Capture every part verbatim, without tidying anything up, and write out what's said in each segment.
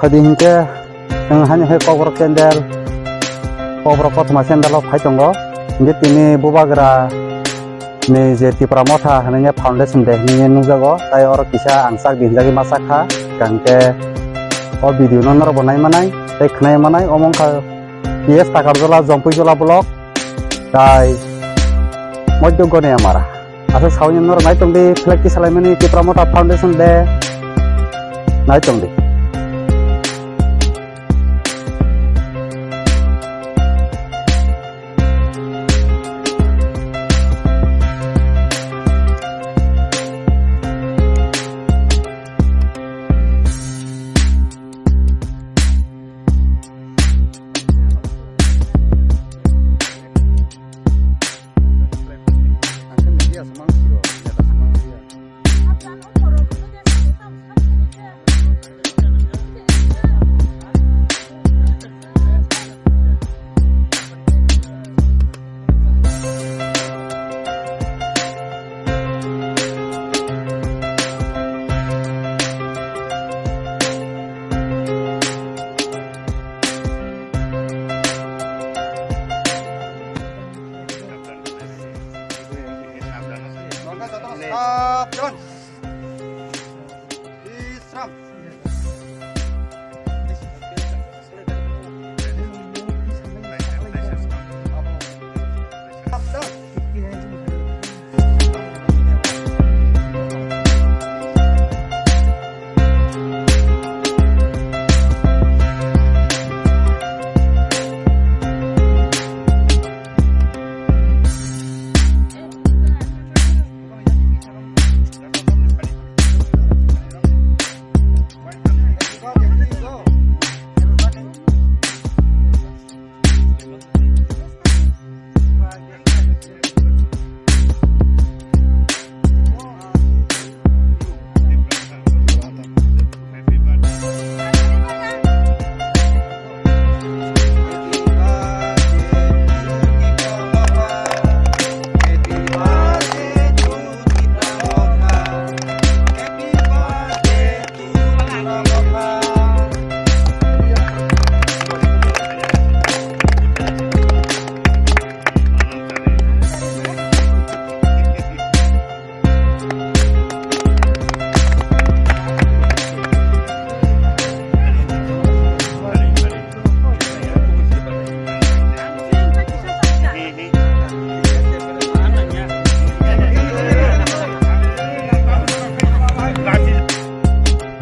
Adi hinkhe chwng hani hai Kokborok candle, Kokborok kothoma candle o phai tongo. Hinkhe tini bubagra ni je Tipra Motha hinwi foundation day hinwi nukjago. Tai oro kisa ang chak di hinjagwi ma chak kha. Hinkhe o video no norok bo nai manai tei khwnai manai. Omo wngkha P S Takarjola, Jompujula block, tai Modhya Goniamara. Aswk sawi norok nai tong di, flag tisalaimani Tipra Motha Foundation Day nai tong di.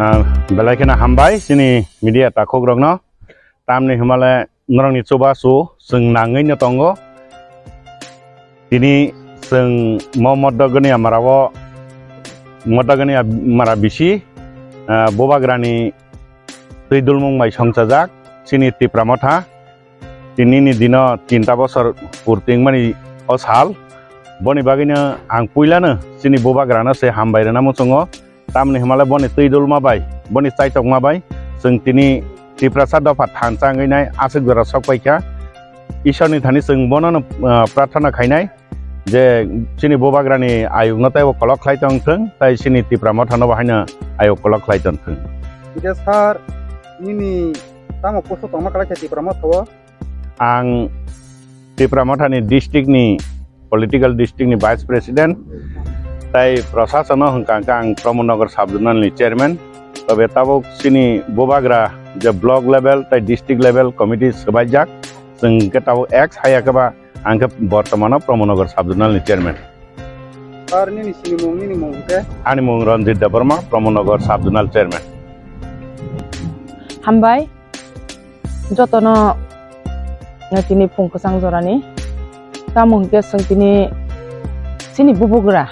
Ah, belai kheno hambai chini media takhuk rokno. Tamni hwnmale norokni chubachu chwng nangwi no tongo. Tini chwng mo Modogoniamara o, Modogoniamara bisi, ah, bubagrani twi dulmung bai songchajak chini Tipra Motha. Tinini dino tinta bosor purti wngmani o sal. Boni bagwino ang puilano chini bubagrano se hambai rwna muchungo. Tamni hwnmale boni twi dulma bai, boni chaitokma bai chwng tini Tiprasa dopha thansa wngwi nai aswk jora sok paikha. Ishorni thani chwng bonono, ah, prarthana khainai je chini bubagrani ayukno teibo kolok khlai tongthwng, tei chini Tipra Mothano bo haino ayuk kolok khlai tongthwng. Hingke sir, nini tamo posto tongma kwlai khe Tipra Mothao? Ang Tipra Mothani district ni political district ni vice president, tai prasasano hwnkha hwnkha ang Pramod Nagar sub zonal ni chairman. Tobe tabuk chini bubagra je block level tai district level committee swbaijak, chwng hwnkhe tabuk ex haya khe ba ang khe bortomano Pramod Nagar sub zonal ni chairman. Sir, nini sinimung, nini mung hwnkhe? Ani mung Ranjit Debbarma, Pramod Nagar sub zonal chairman. Hambai. Jotono, eh, tini phung kwchang jorani. Tamo hwnkhe chwng tini chini bubugra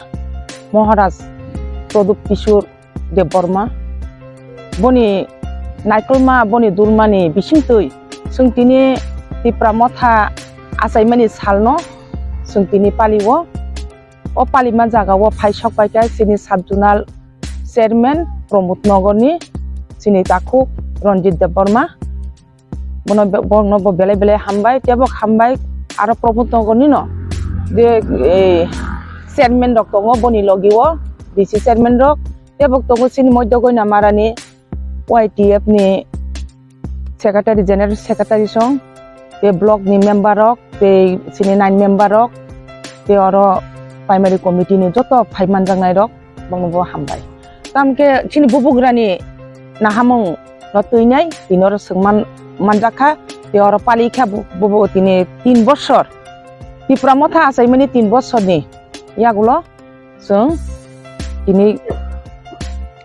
Maharaj Pradyut Kishore Debbarma. Boni naikolma, boni dulmani bisingtwi chwng tini Tipra Motha achaimani salno chwng tini palio. O palima jagao phai sok paikha chini sub zonal chairman Pramod Nagarni chini takhuk Ranjit Debbarma. Bono be-, bono bo belai belai hambai, tebo hambai aro Pramod Nagarnino je, eh, chairman rok tongo boni logio, B C chairman rok. Tebo tongo chini Modogoniamarani Y T F ni Secretary, General Secretary song, tei block ni member rok, tei sini nine member rok, tei oro primary committee ni joto phai manjaknai rok, bongno bo hambai. Tamkhe chini bubugrani nahamung no twinai, tini oro swngman manjakha, tei oro palikha bu-, bubu tini tin bosor. Tipra Motha achaimani tin bosorni yagulo chwng tini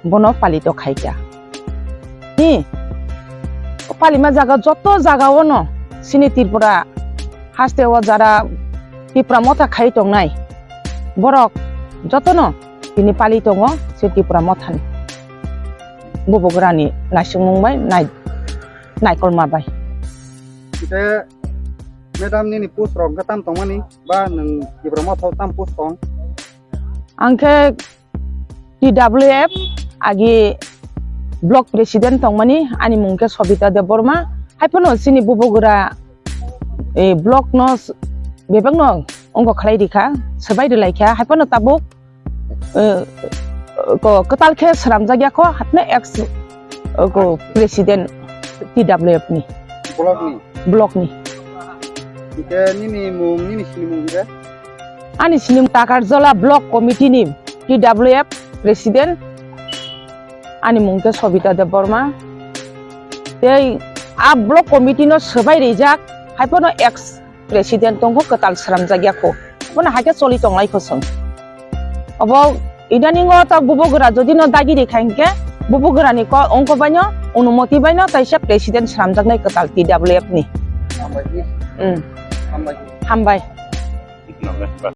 bono palito khaikha. Hi, palima jaga joto jagao no chini Tripura haste o jara Tipra Motha khai tongnai borok jotono tini pali tongo se Tipra Mothani bubugrani naisingmung bai nai-, naikolma bai. Hingke madam nini post rok hingke tam tongmani ba nwng Tipra Motha o tam post tong? Ang khe T W F agi block president tongmani, ani mung khe Sobita Debbarma. Haiphano chini bubugra, eh, block no s-, bebak no wngkok khlai rikha, swbai rwlaikha. Haiphano tabuk, eh, ko kwtal khe swnamjak ya kho, hapno ex, eh, ko president T W F ni. Block ni? Block ni. Hingke nini mung, nini sinimung hingke? Ani sinimung Takarjala Block Committee ni T W F President. Ani mung khe Sobita Debbarma. Tei a Block Committee no swbai rijak, haiphano ex President tongkho, kwtal swnamjak ya kho. Bono hai khe choli tonglai kho chwng. Obo idaningo ta bubugra jodi no dagi rikha hingke, bubugrani ko, ongko baino, onumoti baino taisa president swnamjaknai kwtal T W F ni. Hambai. Hmm. Hambai. Hambai.